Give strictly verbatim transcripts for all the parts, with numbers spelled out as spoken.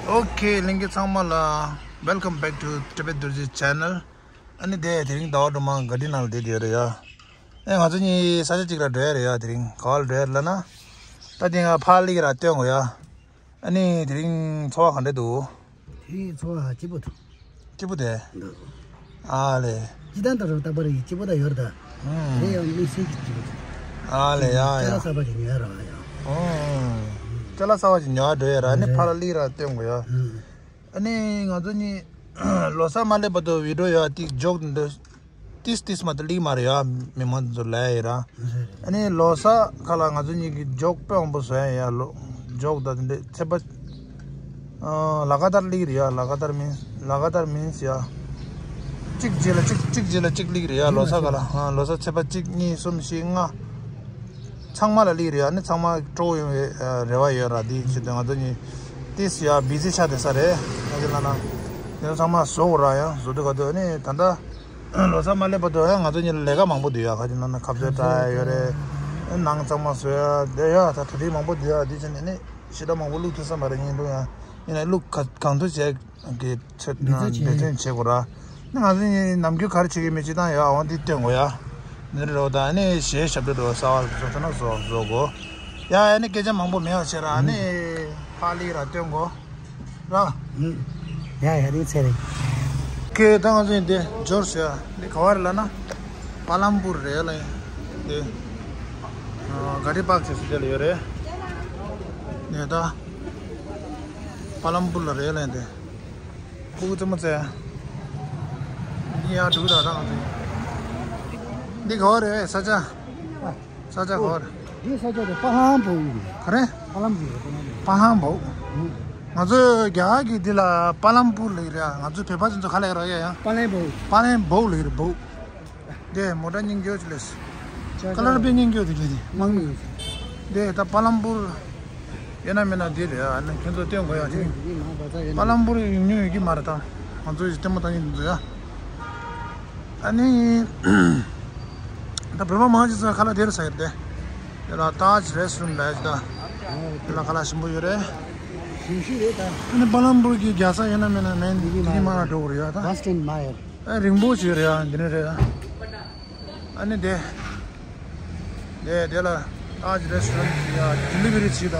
Okay, ལྷན་རྒྱས་ཚང་མ་ལ། Welcome back to Tibet Dorji channel. ཨ་ནི་དེ་དེ་རིང་ཟླ་བ་སྒྲོལ་མ་ག་འདྲ་ནང་ལ་བསྡད་ཡོད་རེད་ཡ། ཨེ་ང་ཚོ་གཉིས་ས་ཆ་གཅིག་ལ་འགྲོ་ཡ་རེད་ཡ། དེ་རིང་ག་བ་ལ་འགྲོ་ཡ་རེད་ལབ་ན། ད་དེ་ང་ཕར་ལི་ར་སྟོན་དགོས་ཡ། ཨ་ནི་དེ་རིང་འཚོ་བ་ག་འདྲ་འདུག་དེ་འཚོ་བ་སྐྱིད་པོ་འདུག་སྐྱིད་པོ་དེ། འདུག་ཨ་ལེ། སྤྱི་བཏང་ལྟར་རྟག་པར་སྐྱིད་པོ་ད་ཡོད་རེད་ད། ཨུམ། དེ་ཡང་དམིགས་བསལ་གྱི་སྐྱིད་པོ་འདུག་ཨ་ལེ་ཡ་ཡ། ཅ་ལག་གསར་པ་ཞིག་ཉོ་ཡ་ར་ཡ། ཨུམ། ཅ་ལག་གསར་པ་ཞིག་ཉོ་ཡ་འགྲོ་ཡ་ར། ཨ་ནི་རེད། ཕར་ལི་ར་སྟོན་དགོས་ཡ། ཨུམ། ཨ་ནི་ང་ཚོ་གཉིས་ལོ་གསར་མ་སླེབས་བར་དུ་བི་ཌི་ཡོ་ཡ་ཏིག་འཇོག་འདི་ཏིས་ཏིས་མ་གཏོགས་ལིག་མ་རེད་ཡ། མི་མང་ཚོ་ལ་ཡ་ར། ཨ་ནི་ལོ་གསར་ཁ་ལ་ང་ཚོ་གཉིས་ཀྱི་འཇོག་དཔེ་མང་པོ་བཟོ་ཡ་ཡ། ལོ་འཇོག་ད་འདི་ཚེས་པ་ལ་ག་ཏར་ལིག་རེད་ཡ། ལ་ག་ཏར་མིན་ལ་ག་ཏར་མིན་ཡ། གཅིག་རྗེས་ལ་གཅིག་གཅིག་རྗེས་ལ་གཅིག་ལིག་རེད་ཡ། ལོ་གསར་ཁ་ལ། ལོ་གསར་ཚེས་པ་གཅིག་གཉིས་གསུམ་བཞི་ལྔ། ཚང་མ་ལ་ལིག་རེད་ཡ། ནི་ཚང་མ་སྤྲོ་ཡོང་བའི་རེ་བ་ཡོད་ར། དེའི་ཆེད་དུ་ང་ཚོ་གཉིས་ཏིས་ཡ་བི་ཟི་ཆགས་བསྡད་ས་རེད། ང་ཚོ་ལ་ན་དེ་ཚང་མ་བཟོ་དགོས་ར་ཡ། བཟོ་དུས་ག་དུས་ནི་ད་ལྟ་ལོ་གསར་མ་སླེབས་བར་དུ་ཡ་ང་ཚོ་གཉིས་ལ་ལས་ཀ་མང་པོ་འདུག་ཡ། ག་ཅི་ན་ན་ཁ་ཟས་བཀྲ་ཡ་ཡོད་རེད། ནང་གཙང་མ་བཟོ་ཡ་དེ་ཡ། ད་གྲ་སྒྲིག་མང་པོ་འདུག་ཡ། དེ་བྱས་ནས་ནི་ཞེ་དྲག་མང་པོ་བླུགས་ཐུབ་ས་མ་རེད། ཡིན་འགྲོ་ཡ། ཡིན་ན་བླུགས་ག་གང་ཐུབ་བྱས། གི་ཚོད་འབད་བརྩོན་བྱེད། འབད་བརྩོན་བྱེད་དགོས་ར། ནི་ང་ཚོ་གཉིས་ནམ་རྒྱུན་ག་རེ་བྱེད་ཀྱི་མེད་ཅི་དང་ཡ། འོང་འདི་སྟོན་དགོས་ཡ། འདི་རེད་རོ། ད་ནི་གཞས་ཞབས་བྲོ་འགྲོ་གསར་བ་བཟོ་ཐུབ་ན་བཟོ་བཟོ་དགོས་ཡ། ཨ་ནི་སྐད་ཆ་མང་པོ་མེད་པ་བྱས་ར། ཨ་ནི་ཕར་ལི་ར་སྟོན་དགོས་ར། ཡ་ཡ་རིང་ཚེ་རིང་། ཁེ་ད་ང་ཚོ་འདི་འབྱོར་སོང་ཡ། འདི་ག་བ་རེད་ལབ་ན་པ་ལམ་པུར་རེད་ལ། འདི་ག་རེ་པག་ཆེ་སུ་དེ་ལ་ཡོད་རེད། འདི་ད་པ་ལམ་པུར་ལ་རེད་ལ་འདི། ཕྲུ་གུ་རྩེད་མོ་རྩེ། འདི་ཡར་འགྲོ་གི་ད་ད་ང་ཚོ། འདི་ག་བ་རེད་ས་ཆ། ས་ཆ་ག་བ་རེད། འདི་ས་ཆ་དེ་པ་ལམ་པུར་ཡིན། ག་རེ། པ་ལམ་པུར་རེད། པ་ལམ་པུར། ང་ཚོ་རྒྱ་གར་གྱི་འདི་ལ་པ་ལམ་པུར་ལབ་ཀྱི་རེད། ང་ཚོ་བོད་པ་ཚོ་ག་ལབ་ཀྱི་རེད་ཡ། པ་ལམ་པུར། པ་ལམ་པུར་ལབ་ཀྱི་རེད། པུར། དེ་མོ་ཊ་རྙིང་རྒྱུ་ཅིག་ལས། ཀ་ལར་དཔེ་རྙིང་རྒྱུ་དེ་ག་དེ་མང་མི་ཡོད། དེ་ད་པ་ལམ་པུར་ཡོད་ན་མེད་ན་དེ་རེད་ཨ། ནི་ཁྱོད་ཚོ་སྟོན་དགོས་ཡ་དེ། པ་ལམ་པུར་ཡོང་མྱོང་ཡོད་ཀྱི་མ་རེད་ད། ང་ཚོ་ཡི་ལྟད་མོ་ལྟ་མཁན་དེ་ཚོ་ཡ། ཨ་ནི་ད་བོད་པ་མང་ཆེ་ཚོ་ཁ་ལག་དེར་ཟ་ཡོད་དེ། དེ་ལ་ཏཱཇ་རེ་སི་ཊོ་རན་ཊི་ལ་ཡ་ཅི་ད། དེ་ལ་ཁ་ལག་ཞིམ་པོ་ཡོད་རེད། ཞིམ་ཤོས་རེད་ད། ཨ་ནི་པ་ལམ་པུར་གྱི་རྒྱལ་ས་ཡོད་ན་མེད་ན་མེད་དེ་གི་མ་འགྲོ་གི་རེད་ཡ་ད། Western Mile། ཨ་རིང་པོ་ཞིག་རེད་ཡ། འདི་ནས་རེད་ཡ། ཨ་ནི་དེ། དེ་དེ་ལ་ཏཱཇ་རེ་སི་ཊོ་རན་ཊི་ཡ་ཌི་ལི་ཝ་རི་བྱེད་ད།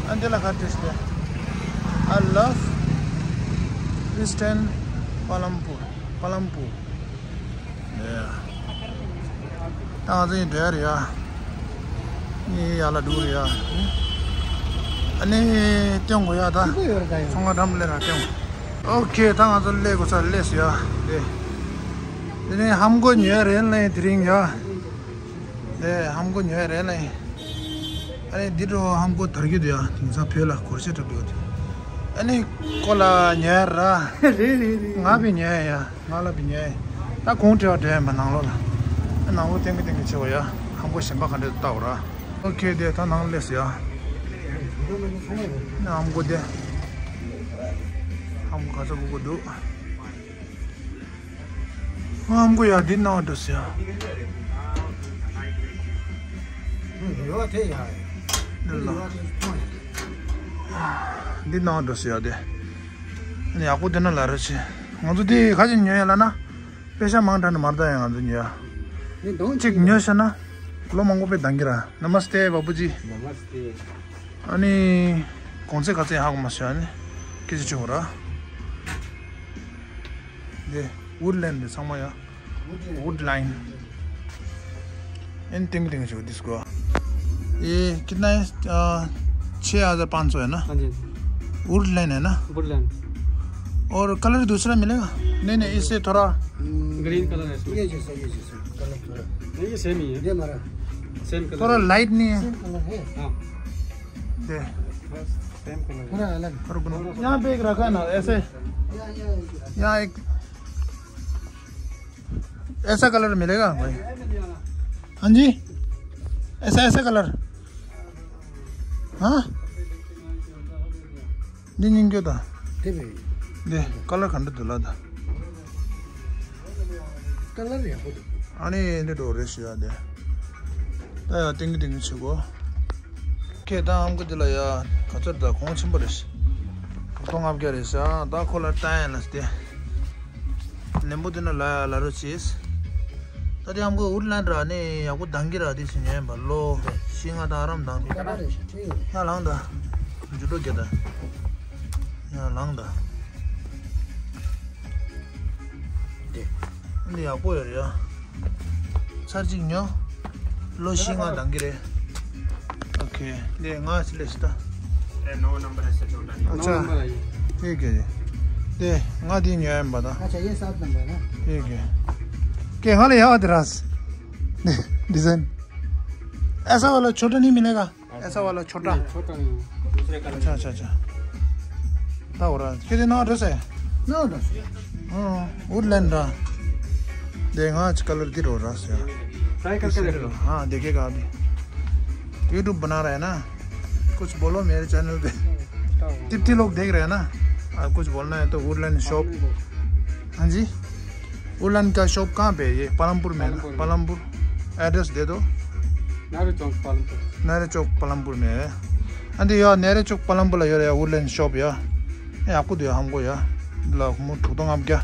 ཨ་ནི་དེ་ལ་ག་རེ་བྲིས་ཏེ། I love Eastern Palampur, Palampur. Yeah. ད་ང་ཚོ་ཡིན་འདྲ་རེད་ཡ། ཨ་ནི་ཡར་ལ་འགྲོ་རེད་ཡ། ཨ་ནི་སྟོན་དགོས་ཡ་ད། སྐྱིད་པོ་ཡོད་རེད་ད་ཡ། ཚོང་ཁང་འགྲམ་སླེབས་ར་སྟོན། ཨོ་ཁེ། ད་ང་ཚོ་སླེབས་དགོས་ས་སླེབས་སོང་ཡ། དེ་དེ་ནས་ཧམ་གོ་ཉོས་རེད་ལ་དེ་རིང་ཡ། དེ་ཧམ་གོ་ཉོས་རེད་ལ། ཨ་ནི་འདི་འགྲོ་ཧམ་གོ་དར་གྱི་འདུག་ཡ། དེང་སང་བོད་ལ་སྒོར་གཞས་འཁྲབ་འདུག་ཡ། ཨ་ནི་ཁོ་ལ་ཉོས་ར། རེད་རེད་རེད། ང་བི་ཉོས་ཡ། ང་ལ་བི་ཉོས་ཡ། ད་གོང་དྲི་བ་འདྲ་ཡིན་པ་ནང་ལོགས་ལ། ཨ་ནང་ལོགས་ཏན་གི་ཏན་གི་ཆེ་བ་ཡ། ཧམ་གོ་གཞན་པ་ག་འདྲ་ལྟ་བ་ར། ཨོ་ཁེ། དེ་ད་ནང་སླེབས་ཡ། ཨ་ནི་ཧམ་གོ་དེ། ཧམ་གོ་ག་ཚོད་དགོས་དགོས་འདུག་ཨ་ཧམ་གོ་ཡ་འདི་ནང་འགྲོ་ཟེར་ཡ། འདི་ནང་འགྲོ་ཟེར་ཡ་དེ། ཡག་པོ་དེ་ན་ལ་རེ་ཆེ། ང་ཚོ་དེ་ག་ཅིག་ཉོས་ཡ་ལ་ན། པེ་ཤ་མང་དྲགས་ནས་མར་ད་ཡ་ང་ཚོ་ཉོས་ཡ། གཅིག་ཉོས་ཤ་ན། ལོ་མང་པོ་པའི་འདང་གི་ར། Namaste Babuji. Namaste. ཨ་ནི། གོང་ཚད་ག་ཚད་ཧ་གོ་མ་སོང་ཨ་ནི། སྐད་ཆ་བྱུང་ར། འདི་Woodland འདི་ཚང་མ་ཡ། Woodline. ཨན་ཏིང་ཏིང་ཞིག་འདི་སྐོར། ये कितना है? छः हज़ार पाँच सौ है ना? हाँ जी। Woodland है ना? Woodland। और कलर दूसरा मिलेगा? नहीं, नहीं, इससे थोड़ा ग्रीन कलर है इसमें। ये जैसा, ये जैसा कलर थोड़ा। नहीं, ये सेम ही है। ये हमारा सेम कलर थोड़ा है। लाइट नहीं है। सेम कलर है। हाँ। दे। सेम कलर है। थोड़ा अलग। और गुलाब। यहाँ पे एक रखा है ना, ऐसे। या, या, या। यहाँ एक ऐसा कलर मिलेगा भाई? हाँ जी, ऐसा, ऐसा कलर। हाँ। འདི་སྙིང་རྗེ་དང་། དེ་བས། འདི་ཀ་ལར་ག་འདྲ་འདུག་ལ་ད། ཀ་ལར་ཡག་པོ་འདུག་ཨ་ནི་འདི་འགྲོ་རེད་ཞུ་ཡ་དེ། ད་ཡ་ཏིང་གི་ཏིང་གི་བྱེད་གོ། ཁྱེད་ད་ཨམ་ཀི་འདི་ལ་ཡ་ག་ཚོད་ད་གོང་ཆེན་པོ་རེད། ཐོག་ལྔ་བརྒྱ་རེད་ཤག་ད་ཁོ་ལ་ལྟ་ཡན་ལ་སྟེ། ལན་པོ་དེ་ན་ལ་ལ་རོ་ཆེས། ད་དེ་ཧམ་གོ་ཝུཌ་ལན་ར་ནི་ཡག་པོ་འདང་གི་ར་དེ་ཞིག་ཉན་པ་ལོ་ཤི་ང་ད་ཨ་རམ་འདང་གི་ཡ་ལང་ད། འཇུ་འགྲོ་རྒྱ་ད། ཡ་ལང་ད། འདི་ཡག་པོ་ཡོད་རེད་ཡ། ཚར་གཅིག་ཉོ། ལོ་བཞི་ལྔ་འདང་གི་རེད། ཨོ་ཁེ། འདི་ལྔ་ཅི་ལས་ཤི་ད། ए, नौ नंबर है सर, छोटा नहीं। ཨ་ཅག་ཡེ་གེ། འདི་ང་འདི་ཉོ་ཡ་ཡིན་པ་ད། अच्छा, ये सात नंबर है। ཡེ་གེ། ཀེ་ང་ལ་ཡ་བ་དེ་ར། འདི་ཟན། ऐसा वाला छोटा नहीं मिलेगा? ऐसा वाला छोटा। छोटा नहीं। अच्छा, अच्छा, अच्छा। ད་འོ་ར་ཁྱེད་ནང་འགྲོ་སེ། ནང་འགྲོ་སེ། ཨང་། ཝུཌ་ལན་ར། དེ་ང་ཅི་ཀ་ལར་དེ་རོ་ར་སེ། ट्राई करके देख लो। हाँ, देखेगा अभी। YouTube बना रहा है ना, कुछ बोलो मेरे चैनल पे। तिप्ती लोग देख रहे हैं ना, आप कुछ बोलना है तो वुडलैंड शॉप। हाँ जी। वुडलैंड का शॉप कहाँ पे है? ये पालमपुर में है ना? पालमपुर में। पालमपुर। एड्रेस दे दो। नेहरू चौक पालमपुर। नेहरू चौक पालमपुर में है। ཨ་འདི་ཡ་ནེ་རེ་ཅོག་པ་ལམ་པུ་ལ་ཡོད་རེད་ཡ། ཝུཌ་ལན་ཤོབ་ཡ། ཡག་པོ་འདུག་ཡ། ཧམ་གོ་ཡ། ལ་མོ་དྲུག་སྟོང་ལྔ་བརྒྱ།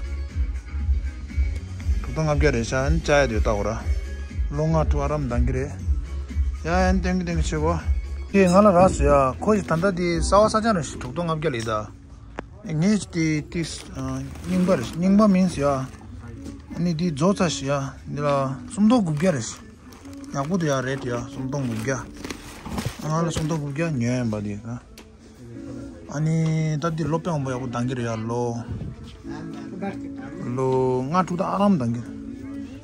དྲུག་སྟོང་ལྔ་བརྒྱ་རེད་ཤག་ཨན་ཅ་ཡ་དེ་ལྟ་གོ་ར། ལོ་ལྔ་དྲུག་ཨ་རམ་འདང་གི་རེད། ཡ་ཨན་ཏེང་གི་ཏེང་གི་ཆེ་གོ། དེ་ང་ལ་རག་སོ་ཡ། ཁོ་ཞིག་ད་ལྟ་དེ་གསར་བ་གསར་རྐྱང་རེད་ཤག་དྲུག་སྟོང་ལྔ་བརྒྱ་ལས་ད། ངས་དེ་དེ་རྙིང་པ་རེད། རྙིང་པ་མིན་སོ་ཡ། ཨ་ནི་དེ་རྫོགས་ཚར་ཤག་ཡ། འདི་ལ་སུམ་སྟོང་དགུ་བརྒྱ་རེད་ཤག་ཡག་པོ་འདུག་ཡ། རེད་ཡ། སུམ་སྟོང་དགུ་བརྒྱ། ང་ལ་སུམ་སྟོང་དགུ་བརྒྱ་ཉོས་ཡིན་པ་དེ། ཨ་ནི་ད་འདི་ལོ་དཔོན་པོ་ཡག་པོ་འདང་གི་རེད་ཡ། ལོ་ལོ་ལྔ་དྲུག་ད་ཨ་རམ་འདང་གི།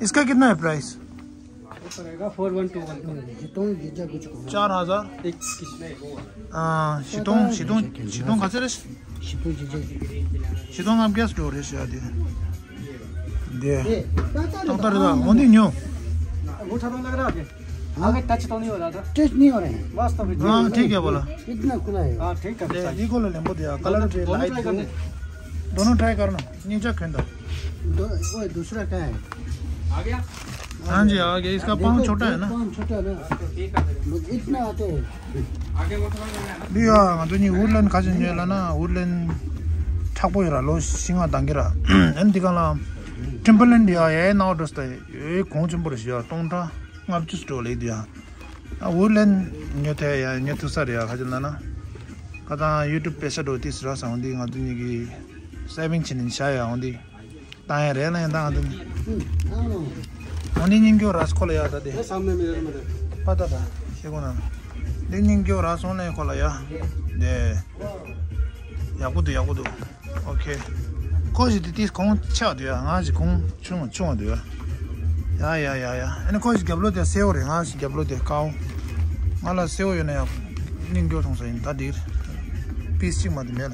इसका कितना है प्राइस? ये पड़ेगा फोर वन टू वन का। चार हजार। एक किस्त। हाँ, शीतोंग, शीतोंग, शीतोंग कैसे रे? शीतोंग आप क्या स्टोर है शायद? दे। डॉक्टर दा, मोदी न्यू। अंगूठा तो लग रहा है आपके? आगे टच तो नहीं हो रहा था? टच नहीं हो रहे हैं। बस तो फिर हाँ, ठीक है बोला। इतना खुला है। हाँ, ठीक है। ले, ये को ले, लेंबो दिया। कलर दोनों, दोनों लाइट ट्राई करने। दोनों ट्राई करना। नीचे खेंदा। दो, वो दूसरा क्या है? आ गया? हाँ जी, आ गया। इसका पाँव देखो, छोटा है ना? पाँव छोटा है ना? बस इतना आते हैं। ལུས་ཡ་ང་ཚོ་གཉིས་ཝུཌ་ལན་ག་ཚོད་ཉོས་ལ་ན། ཝུཌ་ལན་མཁྲེགས་པོ་ཡོད་ར། ལོ་བཞི་ལྔ་འདང་གི་ར། ཨན་འདི་ག་ལ་ཊིམ་བར་ལེན་ཡ་ཡ་ནའོ་འགྲོ་སྟེ་ཡོད་གོང་ཆེན་པོ་རེད་ཤག་ཡ། སྟོང་ཕྲག་ལྔ་བཅུ་འགྲོ་ལེ་འདི་ཡ། ཨ་ཝུཌ་ལན་ཉོ་ཐལ་ཡ། ཉོ་ཐུབ་ས་རེད་ཡ། ག་ཚོད་ལ་ན། ཁ་ཚང་ཡུ་ཊུབ་པེ་ས་འགྲོ་ཏིས་ར་སང་འདི་ང་ཚོ་གཉིས་ཀྱི་སེ་བིང་བྱེད་ནས་བྱ་ཡ་འོང་འདི། ད་ཡང་རེད་ལ་ཡང་ད་ང་ཚོ་གཉིས། འོ་འདི་སྙིང་རྗེ་ར་སོང་ཁོ་ལ་ཡ། ད་དེ། ཨེ་སམ་ནེ་མི་རེད་མི་རེད། པ་ད་ད་ཤེས་གོ་ན། འདི་སྙིང་རྗེ་ར་སོང་ལ་ཡ་ཁོ་ལ་ཡ། དེ། ཡག་པོ་འདུག་ཡག་པོ་འདུག་ཨོ་ཁེ། ཁོ་ཞིག་དེ་དེ་གོང་ཆེ་བ་འདུག་ཡ། ང་ཞིག་གོང་ཆུང་བ་ཆུང་བ་འདུག་ཡ། ཡ་ཡ་ཡ་ཡ། ཨ་ནི་ཁོ་ཞིག་རྒྱབ་ལོགས་དེ་སེའུ་རེད། ང་ཞིག་རྒྱབ་ལོགས་དེ་ཀའོ། ང་ལ་སེའུ་ཡོད་ན་ཡ། སྙིང་རྗེ་མཐོང་ས་ཡིན། ད་འདིར་པིས་གཅིག་མ་གཏོགས་མེད་ལ།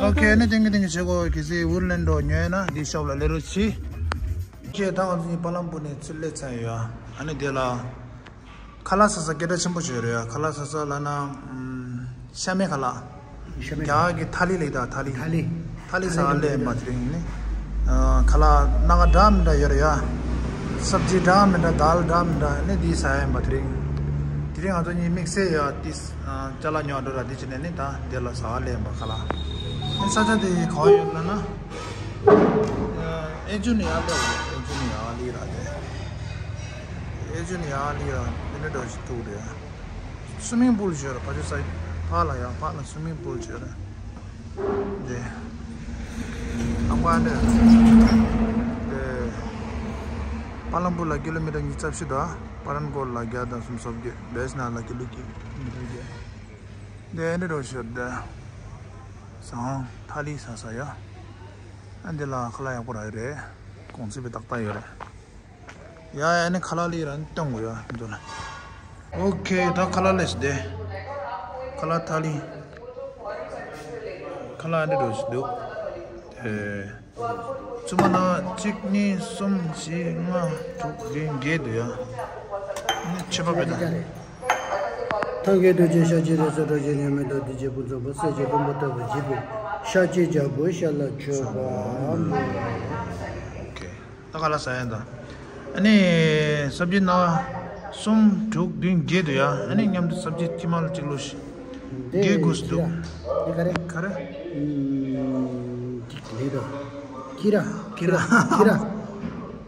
ཨོ་ཁེ། ཨ་ནི་ཏེང་གི་ཏེང་གི་བྱེད་གོ། གལ་སྲིད་ཝུཌ་ལན་འགྲོ་ཉོས་ན་འདི་ཤོབ་ལ་སླེབས་རོགས་གྱིས། ཁྱེད་ད་ང་ཚོ་གཉིས་པ་ལམ་པུར་ནས་ཚུར་སླེབས་ཚར་ཡོད་ཡ། ཨ་ནི་དེ་ལ། ཁ་ལག་ཟ་ས་སྐད་གྲགས་ཆེན་པོ་ཅིག་ཡོད་རེད་ཡ། ཁ་ལག་ཟ་ས་ལབ་ན། ཨམ། ཤ་མེད་ཁ་ལག་ཤ་མེད་ཁ་ལག་རྒྱ་གར་གྱི་ཐ་ལི་ལབ་ད། ཐ་ལི། ཐ་ལི། ཐ་ལི་ཟ་ལེ་ཡིན་པ་དེ་རིང་ནི། ཨ། ཁ་ལག་སྣ་ཁ་འདྲ་མི་འདྲ་ཡོད་རེད་ཡ། སབ་ཇི་འདྲ་མི་འདྲ། དཱལ་འདྲ་མི་འདྲ་ནི་འདི་ཟ་ཡ་ཡིན་པ་དེ་རིང་། དེ་རིང་ང་ཚོ་གཉིས་དམིགས་བསལ་ཡ་ཏིས། ཨ། ཅ་ལག་ཉོ་འགྲོ་ར། དེ་བྱས་ནས་ནི་ད་འདི་ལ་ཟ་ལེ་ཡིན་པ་ཁ་ལག་ནི་ས་ཆ་དེ་ག་བ་ཡོད་ལབ་ན། ཨ། ཨེ་ཇུ་ནི་ཡ་ལེ། ཨེ་ཇུ་ནི་ཡ་ལི་ར་དེ། ཨེ་ཇུ་ནི་ཡ་ལི་ར་དེ་ནི་འདྲ་ཞིག་ཐུག་རེད། སུ་མིང་པུལ་ཅིག་ཡོད་རེད། ཕ་ཆུ་སའི་ཕ་ལ་ཡ། ཕ་ལ་སུ་མིང་པུལ་ཅིག་ཡོད་རེད། དེ། ཨ་ཁུ་ཨ་འདྲ། དེ། པ་ལམ་པུར་ལ་ཀི་ལོ་མི་ཊར་ཉི་ཤུ་རྩ་བཞི་དང་། པ་རན་ཀོཊ་ལ་བརྒྱ་དང་སུམ་ཅུ་སོ་བརྒྱད། བེས་ན་ལ་ཀི་ལོ་ཀི་མི་ཊར་བརྒྱད། དེ་ཨ་འདྲ་འདྲ་ཞིག་ཡོད་རེད། ཟ་ཁང་ཐ་ལི་ཟ་ས་ཡ། ཨ་འདི་ལ་ཁ་ལག་ཡག་པོ་རག་གི་རེད། གོང་ཚད་པའི་ཏག་ཏག་ཡོད་རེད། ཡ་ཡ། ནི་ཁ་ལག་ལི་ར་ནི་སྟོན་དགོས་ཡ་འདུག་ལ། ཨོ་ཁེ། ད་ཁ་ལག་ལས་བསྡད། ཁ་ལག་ཐ་ལི། ཁ་ལག་འདི་འགྲོ་ཞིག་འདུག་ཨེ། བཙུན་མ་ན་གཅིག་གཉིས་གསུམ་བཞི་ལྔ་དྲུག་བདུན་བརྒྱད་འདུག་ཡ། ནི་ཆེ་བ་བེད་ད། ཐང་གའི་རྡོ་རྗེ་ཤཱཀྱའི་རིགས་སུ་འགྲོ་ཞིང་ཉོན་མོངས་རྡོ་རྗེ་སྤུན་ཚོགས་པ་སྲས་ཀྱི་དཔོན་པོ་ལྟ་བུར་བརྗིད་པའི་ཤཱཀྱའི་རྒྱལ་པོ་ཤཱ་ལ་མཆོད་པ། ཨོ་ཁེ། ད་ཁ་ལག་ཟ་ཡ་ད། ཨ་ནི་སབ་ཇི་སྣ་གསུམ་དྲུག་བདུན་བརྒྱད་འདུག་ཡ། ཨ་ནི་མཉམ་དུ་སབ་ཇི་ཁྱི་མ་ལ་གཅིག་ལོ་ཤི། འདི་དགོས་སུ་འདུག་འདི་ག་རེ། ག་རེ། ཨུམ། འདི་ལས་དོ། ཁྱི་ར། ཁྱི་ར། ཁྱི་ར།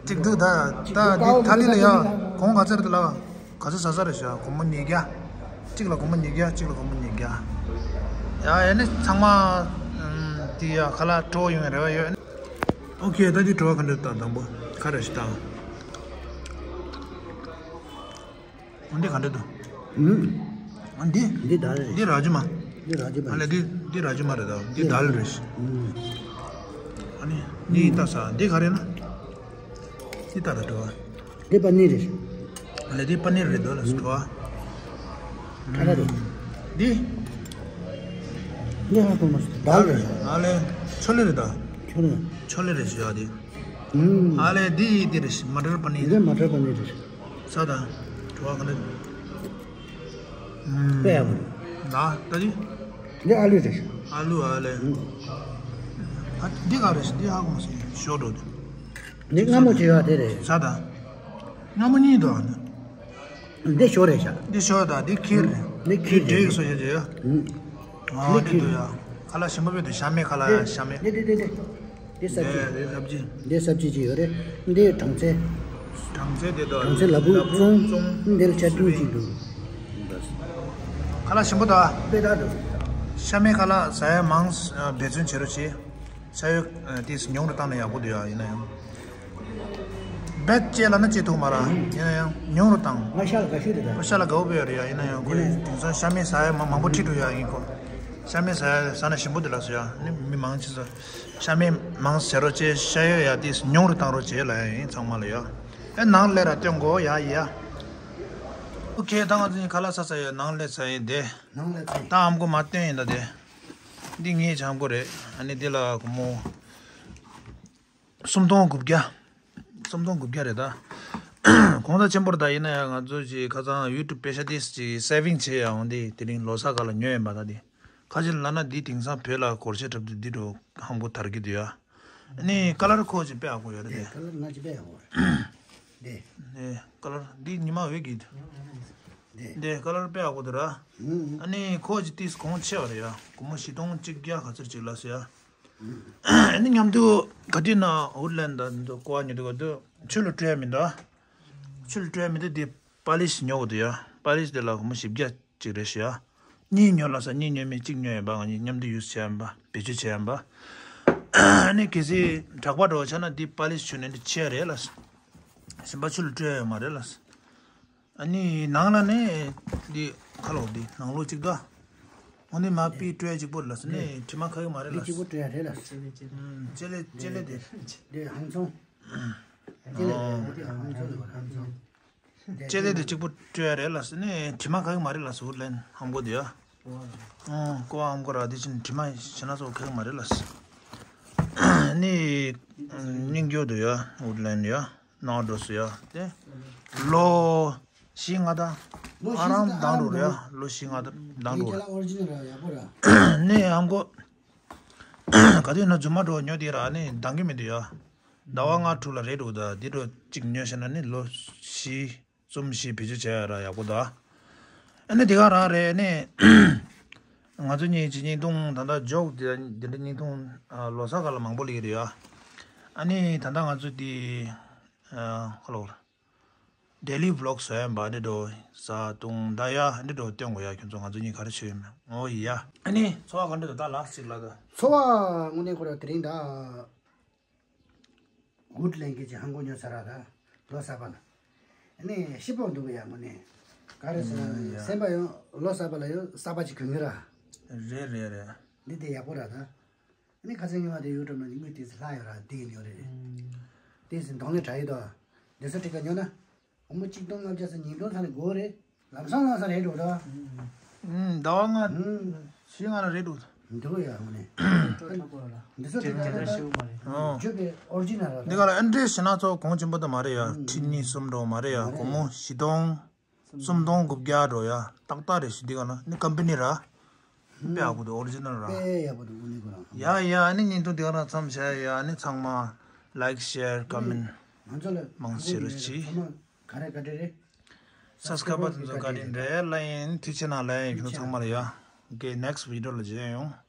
གཅིག་འདུག་ད་ད་འདི་ཐ་ལི་ལ་ཡ། གོང་ག་ཚད་རེད་ལ། ག་ཚོད་ཟ་ས་རེད་ཤག་སྒོར་མོ་ཉིས་བརྒྱ། གཅིག་ལ་སྒོར་མོ་ཉིས་བརྒྱ། གཅིག་ལ་སྒོར་མོ་ཉིས་བརྒྱ། ཡ་ཡ་ནི་ཚང་མ་ཨུམ། འདི་ཡ་ཁ་ལག་སྤྲོ་ཡོང་བའི་རེ་བ་ཡོད། ཨོ་ཁེ། ད་འདི་བྲོ་བ་ག་འདྲ་ད་དང་པོ་ག་རེ་ཞིག་ད། འདི་ག་འདྲ་འདུག་ཨུམ། ཨ་འདི། འདི་དལ་རེད། འདི་ར་ཇི་མ། འདི་ར་ཇི་མ། ཨ་ལས་འདི་འདི་ར་ཇི་མ་རེད་ད། འདི་དལ་རེད། ཨུམ། ཨ་ནི་འདི་ལྟ་ས་འདི་ག་རེད་ན། འདི་ལྟ་ད་འགྲོ་བ། འདི་པ་ནི་རེད། ཨ་ལས་འདི་པ་ནི་རེད་འདུག་ལ་འགྲོ་བ། ཁ་ར་རེད། འདི། འདི་ཧ་གོ་མ་སོང་། དལ་རེད། ཨ་ལས་ཆོ་ལེ་རེད་ད། ཆོ་ལེ། ཆོ་ལེ་རེད་ཞུ་ཡ་དེ། ཨུམ། ཨ་ལས་འདི་འདི་རེད། མ་ཊར་པ་ནི་རེད། འདི་མ་ཊར་པ་ནི་རེད། ས་དང་། བྲོ་བ་ག་འདྲ། དཔེ་ཡག་པོ་རེད། ད་ད་དེ། འདི་ཨ་ལུ་རེད། ཨ་ལུ་ཨ་ལས། ཨ་འདི་ག་རེད། འདི་ཧ་གོ་མ་སོང་། ཞོ་འགྲོ་དེ། འདི་སྔ་མོ་བྱས་ཡོད་དེ་རེད། ས་དང་། སྔ་མོ་གཉིས་འདུག་ཨ་ནི། འདི་ཞོ་རེད་ཤག་འདི་ཞོ་དང་འདི་ཁིར་རེད། འདི་ཁིར་འདི་འབྲས་ཀྱི་སོ་ཞིག་རེད། ཨ་འདི་འདི་ཁིར་འདུག་ཡ། ཁ་ལག་ཞིམ་པོ་དཔེ་འདུག་ཤ་མེད་ཁ་ལག་ཤ་མེད། འདི་འདི་འདི་འདི། འདི་ས་ཅི། འདི་ས་ཅི། འདི་ས་ཅི་ཅིག་ཡོད་རེད། འདི་གྲང་ཚལ། གྲང་ཚལ་དེ་དང་། གྲང་ཚལ་ལ་ཕུག་བཙོང་། འདི་ལ་ཆ་ཀྲུང་ཅིག་འདུག་ཁ་ལག་ཞིམ་པོ་དང་། དཔེ་དག་འདུག་ཤ་མེད་ཁ་ལག་ཟ་ཡ་མང་། འབད་བརྩོན་བྱེད་རོགས་བྱེད། ཤ་ཡོད་དེ་ཉུང་རུ་བཏང་ན་ཡག་པོ་འདུག་ཡ། ཡིན་ན་ཡང་། བེད་སྤྱད་ལ་ན་སྤྱད་ཐུབ་མ་ར། ཡིན་ན་ཡང་ཉུང་རུ་བཏང་། ང་ཤ་ལ་དགའ་ཤོས་རེད་ད། ཤ་ལ་དགའ་བོ་ཡོད་རེད་ཡ། ཡིན་ན་ཡང་ཁོ་ཡིན་ནའི་དེང་སང་ཤ་མེད་ཟ་ཡ་མ་མང་པོ་ཁྲིད་འགྲོ་ཡ་ཡིན་ཁོ། ཤ་མེད་ཟ་ཡ་ཟ་ན་ཞིམ་པོ་འདུག་ལགས་སོ་ཡ། ནི་མི་མང་ཆེ་ཚོ་ཤ་མེད་མང་ཟེར་རོགས་བྱེད། ཤ་ཡོད་ཡ་དེ་ཉུང་རུ་བཏང་རོགས་བྱེད་ལ་ཡ་ཡིན་ཚང་མ་ལ་ཡ། ཨེ་ནང་ལས་ར་སྟོན་གོ་ཡ་ཡ། ཨོ་ཁེ། ད་ང་ཚོ་ཁ་ལག་ཟ་ས་ཡ་ནང་ལས་ཟ་ཡིན་དེ། ནང་ལས་ཟ་ཡིན། ད་ཨམ་གོ་མ་སྟོན་ཡིན་ད་དེ། འདི་ངའི་ཆང་སྒོ་རེད། ཨ་ནི་འདི་ལ་སྒོར་མོ་སུམ་སྟོང་དགུ་བརྒྱ། སུམ་སྟོང་དགུ་བརྒྱ་རེད་ད། གོང་ཚད་ཆེན་པོ་རེད་ད། ཡིན་ན་ཡང་ང་ཚོ་ཅིག་ཁ་སང་ཡུ་ཊུབ་པེ་ཤ་ཏིས་ཅིག་སེ་བིང་བྱས་ཡ་འོང་དེ། དེ་རིང་ལོ་གསར་སྒང་ལ་ཉོས་ཡིན་པ་ད་དེ། ཁ་ཅིག་ལབ་ན་འདི་དེང་སང་བོད་ལ་སྒོར་གཞས་འཁྲབ་དུས་འདི་འགྲོ་ཧམ་གོ་དར་གི་འདུག་ཡ། ཨ་ནི་ཀ་ལར་ཁོ་ཅིག་དཔེ་ཡག་པོ་ཡོད་རེད་དེ། ཀ་ལར་ང་ཅིག་དཔེ་ཡག་པོ་རེད། དེ། ཨེ་ཀ་ལར་འདི་ཉི་མ་འོད་ཀྱི། དེ། དེ་ཀ་ལར་དཔེ་ཡག་པོ་འདུག་ར། ཨ་ནི་ཁོ་ཅིག་ཏིས་གོང་ཆེ་བ་རེད་ཡ། སྒོར་མོ་བཞི་སྟོང་གཅིག་བརྒྱ་ག་ཚོད་ཅིག་ལ་ཟེར་ཡ། ཨ་ནི་མཉམ་དུ་ག་དུས་ན་ཝུཌ་ལེན་ཌི་ད་འདི་ཀོ་བ་ཉོ་དུས་ག་དུས་ཆུ་ལ་སྤྲོད་ཡ་མི་འདུག་ཆུ་ལ་སྤྲོད་ཡ་མི་འདུག་དེ་པ་ལིཤ་ཉོ་དགོས་འདུག་ཡ། པ་ལིཤ་དེ་ལ་སྒོར་མོ་བཞི་བརྒྱ་ཅིག་རེད་ཤག་གཉིས་ཉོ་ལ་ས། གཉིས་ཉོ་མི་གཅིག་ཉོ་ཡིན་པ། ང་གཉིས་མཉམ་དུ་ཡུས་བྱས་ཡིན་པ། བེད་སྤྱོད་བྱས་ཡིན་པ། ཨ་ནི་གལ་སྲིད་དྲེག་པ་འདྲ་བོ་ཆགས་ན་འདི་པ་ལིཤ་བྱུགས་ནས་འདི་ཕྱེ་རེད་ལ། གཞན་པ་ཆུ་ལ་སྤྲོད་ཡ་ཡོད་མ་རེད་ལ། ཨ་ནི་ནང་ལ་ནི་འདི་ཁ་ལོག་འདི་ནང་ལོགས་གཅིག་ད། འོ་ནི་མ་པི་སྤྲོད་ཡ་གཅིག་པོ་རེད་ལ་ས། ནི་དྲི་མ་ཁ་གི་མ་རེད་ལ། འདི་གཅིག་པོ་སྤྲོད་ཡ་རེད་ལ། ལྕེ་ལེ་ལྕེ་ལེ་དེ། འདི་ཧང་ཚོང་། ལྕེ་ལེ་དེ་ཧང་ཚོང་ལ་ཧང་ཚོང་། ལྕེ་ལེ་དེ་གཅིག་པོ་སྤྲོད་ཡ་རེད་ལ་ས། ནི་དྲི་མ་ཁ་གི་མ་རེད་ལ་ས། ཝུཌ་ལེན་ཌི་ཧམ་གོ་དེ་ཡ། ཨོ་ཀོ་བ་ཧམ་གོ་ར་དེ་ཕྱིན་དྲི་མ་ཞེ་ན་ཚོ་ཁ་གི་མ་རེད་ལ་ས། ནི་སྙིང་རྗེ་འདུག་ཡ། ཝུཌ་ལེན་ཌི་ཡ། ནང་འགྲོ་སུ་ཡ་དེ། ལོ་བཞི་ལྔ་དང་། ལོ་བཞི་ཨ་རམ་ལྔ་དང་། དང་འགྲོ་རེད་ཡ། ལོ་བཞི་ལྔ་དང་དང་འགྲོ་རེད། ཨོ་རི་ཇི་ནལ་ར་ཡག་པོ་ར། ནི་ཧམ་གོ། ག་དུས་ན་རྫུན་མ་འགྲོ་ཉོ་དེ་ར་ནི་འདང་གི་མི་འདུག་ཡ། ཟླ་བ་ལྔ་དྲུག་ལ་རེད་འགྲོ་ད། དེ་འགྲོ་གཅིག་ཉོས་ཤེ་ན་ནི་ལོ་བཞི་གསུམ་བཞི་བེད་སྤྱོད་བྱས་ཡ་ར་ཡག་པོ་ད། ཨ་ནི་དེ་ག་རང་རེད་ནི། ང་ཚོ་གཉིས་ཀྱི་བརྙན་ཐུང་ད་ལྟ་འཇོག་དེ་འདི་འདྲ་བརྙན་ཐུང་ལོ་གསར་སྒང་ལ་མང་པོ་སླེབས་ཀྱི་རེད་ཡ། ཨ་ནི་ད་ལྟ་ང་ཚོ་དེ་ཁ་ལོ་ཌེ་ལི་ཝི་ལོག་བཟོ་ཡ་འབའ་འདི་འགྲོ་ཟ་བཏུང་ད་ཡ་འདི་འགྲོ་སྟོན་དགོས་ཡ། ཁྱོད་ཚོ་ང་ཚོ་གཉིས་ག་རེ་བྱོས་ཡོད་མེད། ཨོ་ཡ། ཨ་ནི་འཚོ་བ་ག་འདྲ་འདུག་ད་ལ་གཅིག་ལ་ད། འཚོ་བ་དངོས་གནས་ཁོ་ར་དེ་རིང་ད། ཝུཌ་ལེན་ཌི་གི་ཅིག་ཧང་གོ་ཉོ་ས་ར་ད། ལོ་གསར་པ་ལ། ཨ་ནི་ཤི་པོ་འདུག་ཡ་དངོས་གནས། ག་རེ་ཟེར་ན་ཡ། སེམས་པ་ཡང་ལོ་གསར་པ་ལ་ཡང་གསར་པ་ཅིག་གོན་གི་ར། རེད་རེད་རེད། འདི་དེ་ཡག་པོ་ར་ད། ཨ་ནི་ཁ་སང་ཉི་མ་དེ་ཡུ་ཊུབ་ནང་ནས་དངུལ་དེ་ཚོ་ལྷག་ཡོད་ར་དེ་གི་ཉོ་རེད་རེད། དེ་ཚོ་གདོང་ལེན་དྲག་ཡོད་དོ། འདི་ཚོ་ཁྲི་ཀ་ཉོ་ན། སྒོར་མོ་གཅིག་སྟོང་ལྔ་བརྒྱ་ཙམ་ཉིས་སྟོང་ཙམ་ནས་དགོས་རེད། ལམ་སང་ལམ་སང་རེད་འགྲོ་ད། ཨུམ། ཟླ་བ་ལྔ། ཨུམ། བཞི་ལྔ་ལ་རེད་འགྲོ། འདུག་ཡ་དངོས་གནས། འདི་ཚོ་དེ་ག་ལ་ཨོ་རི་ཇི་ནལ་ར། འདི་ག་ལ་ཨེ་འདྲས་ཞེ་ན་ཚོ་གོང་ཆེན་པོ་ད་མ་རེད་ཡ། ཁྲི་གཉིས་གསུམ་འགྲོ་མ་རེད་ཡ། སྒོར་མོ་བཞི་སྟོང་། སུམ་སྟོང་དགུ་བརྒྱ་འགྲོ་ཡ། ཏག་ཏག་རེད་ཤི། འདི་ག་ན་ནི་ཀམ་པ་ནི་ར། དཔེ་ཡག་པོ་འདུག་ཨོ་རི་ཇི་ནལ་ར། དཔེ་ཡག་པོ་འདུག་དངོས་གནས་ཁོ་རང་། ཡ་ཡ། ཨ་ནི་བརྙན་ཐུང་འདི་ག་ན་མཚམས་བཞག་ཡ། ཨ་ནི་ཚང་མ་ལའིཀ་ཤེར་ཀོ་མེན་ཊི་ང་ཚོ་ལ་མང་ཆེ་རུ་ཅི། ཚང་མ་ག་རེ་བཀའ་དྲིན་རེད། སབ་སི་ཀ་རའི་བར་དེ་ཚོ་བཀའ་དྲིན་རེད། ལ་ཡིན་ཐུགས་ཆེ་གནང་། ལ་ཡིན་ཁྱོད་ཚང་མ་ལ་ཡ། Okay, next video ལ་མཇལ་ཡོང་།